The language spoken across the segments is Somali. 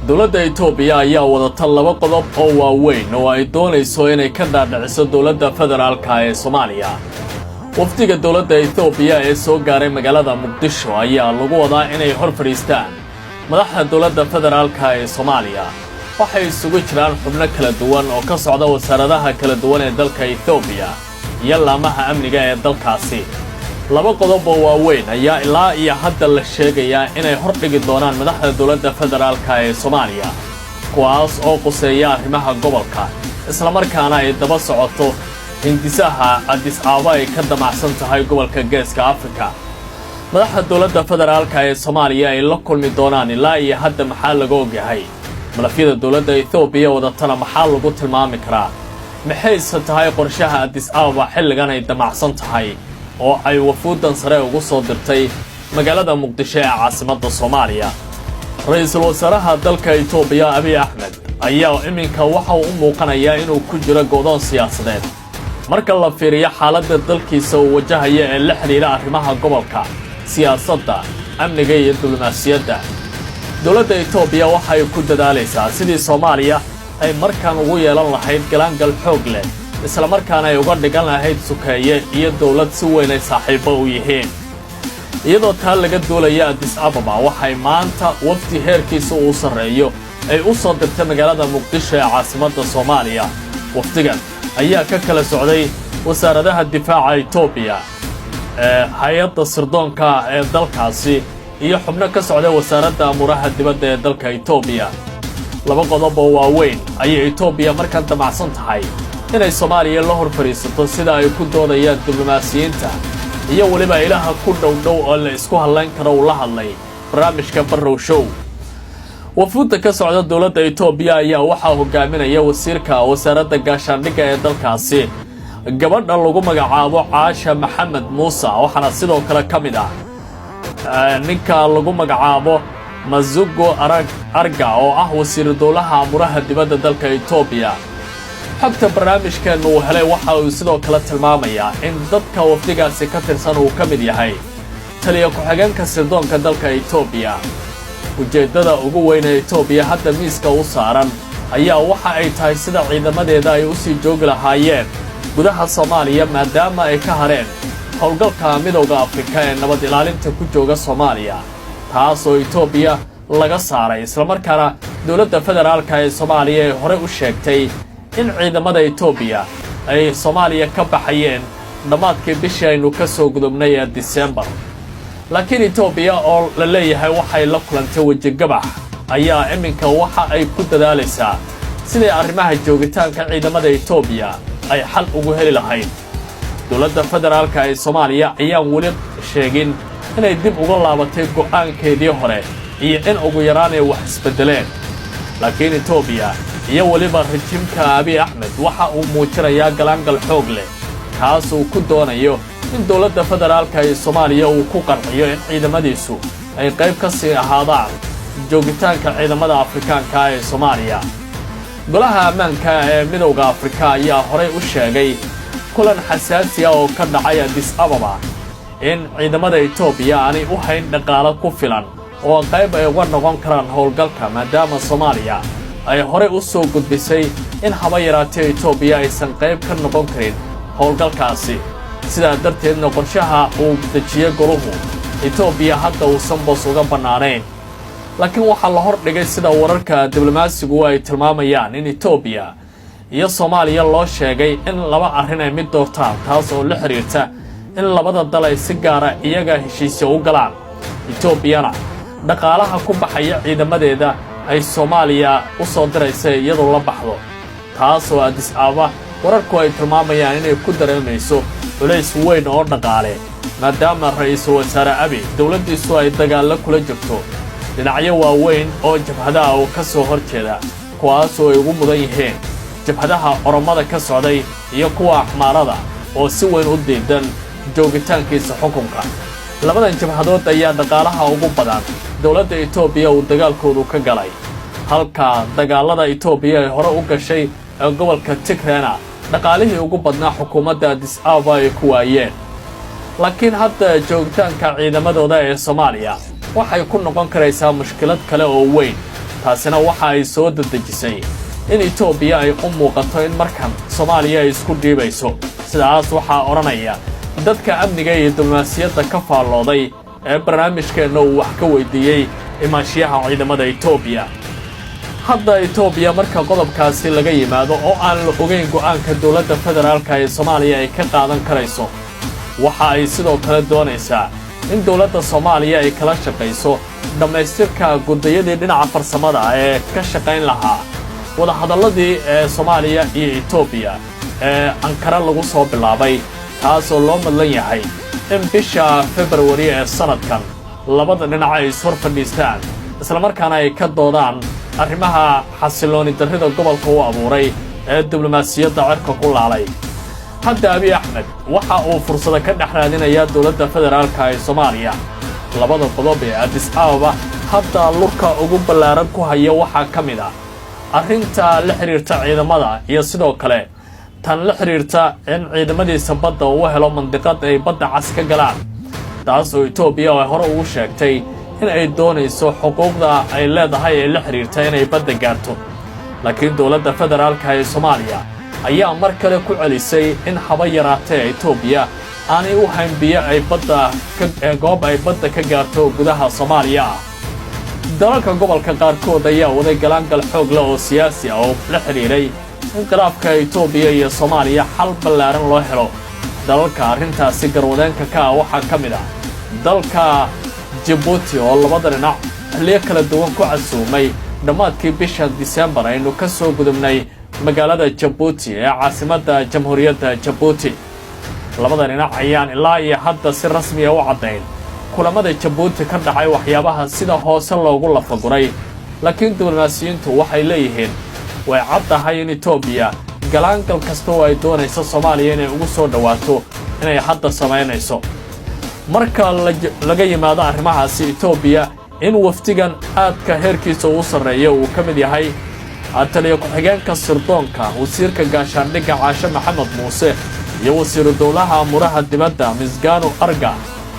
Dowladda Itoobiya ayaa wadata laba qodob oo waaweyn oo ay doonayso inay ka dhaadhiciso dowladda federaalka ee Soomaaliya. Wafdiga dowladda Itoobiya ee soo gaaray magaalada Muqdisho ayaa lagu wadaa inay hor fadhiistaan madaxda dowladda federaalka ee Soomaaliya. Waxay isugu jiraan xubno kala duwan oo ka socda wasaaradaha kala duwan ee dalka Itoobiya iyo laamaha amniga ee dalkaasi. Laba qodob oo waaweyn ayaa ilaa iyo hadda la sheegayaa inay hordhigi doonaan madaxda dowladda federaalka ee Soomaaliya, kuwaas oo quseeya arrimaha gobolka, islamarkaana ay daba socoto hindisaha Adis Ababa ay ka damacsan tahay gobolka Geeska Afrika. Madaxda dowladda federaalka ee Soomaaliya ay la kulmi doonaan ilaa iyo hadda maxaa laga ogyahay? Malafyada dowladda Itoobiya wadatana maxaa lagu tilmaami karaa? Maxayse tahay qorshaha Adis Ababa xilligan ay damacsan tahay oo ay wafuuddan sare ugu soo dirtay magaalada Muqdisho ee caasimadda Soomaaliya? Ra-iisul wasaaraha dalka Itoobiya Abiy Axmed ayaa iminka waxa uu u muuqanayaa inuu ku jiro go'doon siyaasadeed marka la fiiriyo xaaladda dalkiisa uu wajahaya ee la xidhiidha arrimaha gobolka, siyaasadda, amniga iyo diblomaasiyadda. Dowladda Itoobiya waxay ku dadaalaysaa sidii Soomaaliya ay markaan ugu yeelan lahayd galaangal xoog leh, islamarkaana ay uga dhigan lahayd sukeeye iyo dowlad si weyn ay saaxiibbo u yihiin. Iyadoo taa laga duulaya, Adis Ababa waxay maanta wafdi heerkiisa uu sarreeyo ay u soo dirtay magaalada Muqdisho ee caasimadda Soomaaliya. Wafdigan ayaa ka kala socday wasaaradaha difaaca Itoobiya, ee hay-adda sirdoonka ee dalkaasi iyo xubno ka socday wasaaradda amuuraha dibadda ee dalka Itoobiya. Laba qodob oo waaweyn ayay Itoobiya markaan damacsan tahay inay Soomaaliya la hor fadhiisato, sida ay ku doodayaan diblomaasiyiinta iyo weliba ilaha ku dhow dhow oo la isku hadlayn karo uu la hadlay barnaamijka Barrow Show. Wafuudda ka socda dowladda Itoobiya ayaa waxaa hogaaminaya wasiirka wasaaradda gaashaandhigga ee dalkaasi, gabadha lagu magacaabo Caasha Maxamed Muuse. Waxaana sidoo kale ka mid ah ninka lagu magacaabo Mazugo Arga oo ah wasiiru dowlaha amuraha dibadda dalka Itoobiya. Xogta barnaamijkeennu uu helay waxa uu sidoo kale tilmaamayaa in dadka wafdigaasi ka tirsan uu ka mid yahay taliya ku-xigeenka sirdoonka dalka Itoobiya. Ujeeddada ugu weyn ee Itoobiya hadda miiska u saaran ayaa waxa ay tahay sida ciidamadeeda ay u sii joogi lahaayeen gudaha Soomaaliya, maadaama ay ka hareen howlgalka Midowda Afrika ee nabad ilaalinta ku jooga Soomaaliya, taas oo Itoobiya laga saaray, islamarkaana dowladda federaalka ee Soomaaliya ay horey u sheegtay in ciidamada Itoobiya ay Soomaaliya ka baxayeen dhammaadkii bishii aynu ka soo gudubnay ee Disembar. Laakiin Itoobiya oo la leeyahay waxay la kulantay wejigabax ayaa iminka waxa ay ku dadaalaysaa siday arrimaha joogitaanka ciidamada Itoobiya ay xal ugu heli lahayd. Dowladda federaalka ee Soomaaliya ayaan weli sheegin inay dib uga laabatay go'aankeedii hore iyo in ugu yaraan ay wax isbeddeleen. Laakiin Itoobiya iyo weliba rajimka Abiy Axmed waxa uu muujinayaa galaangal xoog leh, kaas uu ku doonayo in dowladda federaalka ee Soomaaliya uu ku qanciyo in ciidamadiisu ay qayb ka sii ahaadaan joogitaanka ciidamada Afrikaanka ee Soomaaliya. Golaha ammaanka ee Midowda Afrika ayaa horay u sheegay kulan xasaasi ah oo ka dhacay Adis Ababa in ciidamada Itoobiya aanay u hayn dhaqaalo ku filan oo qayb ay uga noqon karaan howlgalka, maadaama Soomaaliya ay horey u soo gudbisay in haba yaraatee Itoobiya aysan qayb ka noqon karin howlgalkaasi. Sidaa darteedna qorshaha uu dejiye goluhu Itoobiya hadda uusan boos uga bannaanayn. Laakiin waxaa la hor dhigay, sida wararka diblomaasigu ay tilmaamayaan, in Itoobiya iyo Soomaaliya loo sheegay in laba arrin ay mid doortaan, taas oo la xidhiirta in labada dal ay si gaara iyaga heshiisya u galaan, Itoobiyana dhaqaalaha ku baxaya ciidamadeeda ay Soomaaliya u soo diraysa iyadoo la baxdo, taas oo Adis Ababa wararku ay tilmaamayaan inay ku dareemayso culays weyn oo dhaqaale, maadaama ra-iisul wasaare Abi dowladdiisu ay dagaallo kula jirto dhinacyo waaweyn oo jabhadaha oo ka soo hor jeeda, kuwaasoo ay ugu mudan yihiin jabhadaha Oromada ka socday iyo kuwa Axmaarada oo si weyn u diidan joogitaankiisa xukunka. Labadan jabhadood ayaa dhaqaalaha ugu badan dowladda Itoobiya uu dagaalkoodu ka galay, halka dagaalada Itoobiya ay hore u gashay ee gobolka Tigrena dhaqaalihii ugu badnaa xukuumadda Adis Ababa ay ku waayeen. Laakiin hadda joogitaanka ciidamadooda ee Soomaaliya waxay ku noqon karaysaa mushkilad kale oo weyn. Taasina waxa ay soo dedejisay in Etoobiya ay u muuqato in markan Soomaaliya ay isku dhiibayso. Sidaas waxaa odhanaya dadka amniga iyo diblomaasiyadda ka faallooday ee barnaamijkeenna uu wax ka weydiiyey imaanshiyaha ciidamada Etoobiya. Hadda Etoobiya, marka qodobkaasi laga yimaado oo aan la ogeyn go'aanka dowladda federaalka ee Soomaaliya ay ka qaadan karayso, waxa ay sidoo kale doonaysaa in dowladda Soomaaliya ay kala shaqayso dhammaystirka guddiyadii dhinaca farsamada ee ka shaqayn lahaa wadahadalladii ee Soomaaliya iyo Etoobiya ee Ankara lagu soo bilaabay, taasoo loo madlan yahay in bisha Februari ee sannadkan labada dhinac ay ishor fadhiistaan, islamarkaana ay ka doodaan arrimaha xasillooni darrida gobolka u abuuray ee diblomaasiyadda cirka ku laalay. Hadda Abiy Axmed waxa uu fursado ka dhex raadinayaa dowladda federaalka ee Soomaaliya. Labada qodob ee Addis Ababa hadda lurka ugu ballaaran ku haya waxaa ka mid ah arrinta la xidhiirta ciidamada iyo sidoo kale tan la xidhiirta in ciidamadiisa badda uu helo mandiqad ay Badda Cas ka galaan, taas oo Etoobiya ay hore ugu sheegtay in ay doonayso xuquuqda ay leedahay ee la xidhiirta inay badda gaarto. Laakiin dowladda federaalka ee Soomaaliya ayaa mar kale ku celisay in haba yaraatee Etoobiya aanay u hayn biyo ay badda goob ay badda ka gaarto gudaha Soomaaliya ah. Dalalka gobolka qaarkood ayaa waday galaangal xoog leh oo siyaasi ah oo la xidhiidhay in khilaafka Etoobiya iyo Soomaaliya xal ballaaran loo helo. Dalalka arrintaasi garwadeenka ka ah waxaa ka mid ah dalka Jabuuti, oo labada dhinac xilliyo kala duwan ku casuumay dhammaadkii bisha Disembar aynu ka soo gudubnay magaalada Jabuuti ee caasimadda Jamhuuriyadda Jabuuti. Labada dhinac ayaan ilaa iyo hadda si rasmiya u caddayn kulamada Jabuuti ka dhacay waxyaabaha sida hoose loogu lafaguray, laakiin diblomaasiyiintu waxay leeyihiin way cad tahay in Etoobiya galaangal kasta oo ay doonayso Soomaaliya inay ugu soo dhowaato inay hadda samaynayso. Marka laga yimaado arrimahaasi, Etoobiya in wafdigan aadka heerkiisa uu sarreeya uu ka mid yahay taliya ku-xigeenka sirdoonka, wasiirka gaashaandhigga Caashe Maxamed Muuse iyo wasiiru dowlaha amuraha dibadda Misgano Arga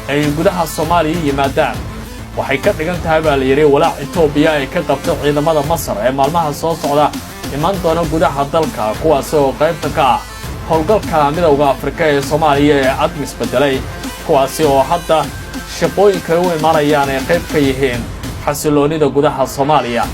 ay gudaha Soomaaliya yimaadaan, waxay ka dhigan tahay, baa la yidhi, walaac Etoobiya ay ka qabto ciidamada Masar ee maalmaha soo socda iman doona gudaha dalka, kuwaasi oo qaybta ka ah howlgalka Midowda Afrika ee Soomaaliya ee ATMIS beddelay, kuwaasi oo hadda shaqooyinkay u imanayaan ay qayb ka yihiin xasilloonnida gudaha Soomaaliya.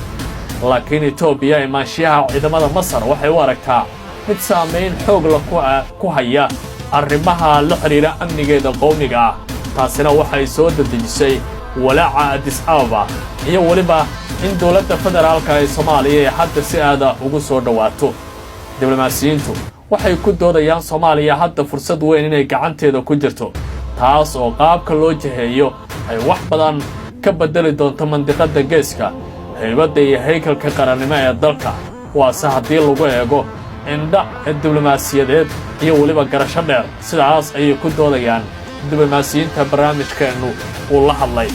Laakiin Etoobiya imaanshiyaha ciidamada Masar waxay u aragtaa mid saamayn xoog la ku haya arrimaha la xidhiidha amnigeeda qowmiga ah. Taasina waxay soo dedejisay walaaca Addis Ababa iyo weliba in dowladda federaalka ee Soomaaliya ay hadda si aada ugu soo dhowaato. Diblomaasiyiintu waxay ku doodayaan Soomaaliya hadda fursad weyn inay gacanteeda ku jirto, taas oo qaabka loo jiheeyo ay wax badan ka beddeli doonto mandiqadda geeska, haybadda iyo haykalka qarannimo ee dalka, waase haddii lagu eego indha diblomaasiyadeed iyo weliba garasho dheer. Sidaas ayay ku doodayaan diblomaasiyiinta barnaamijkeennu uu la hadlay.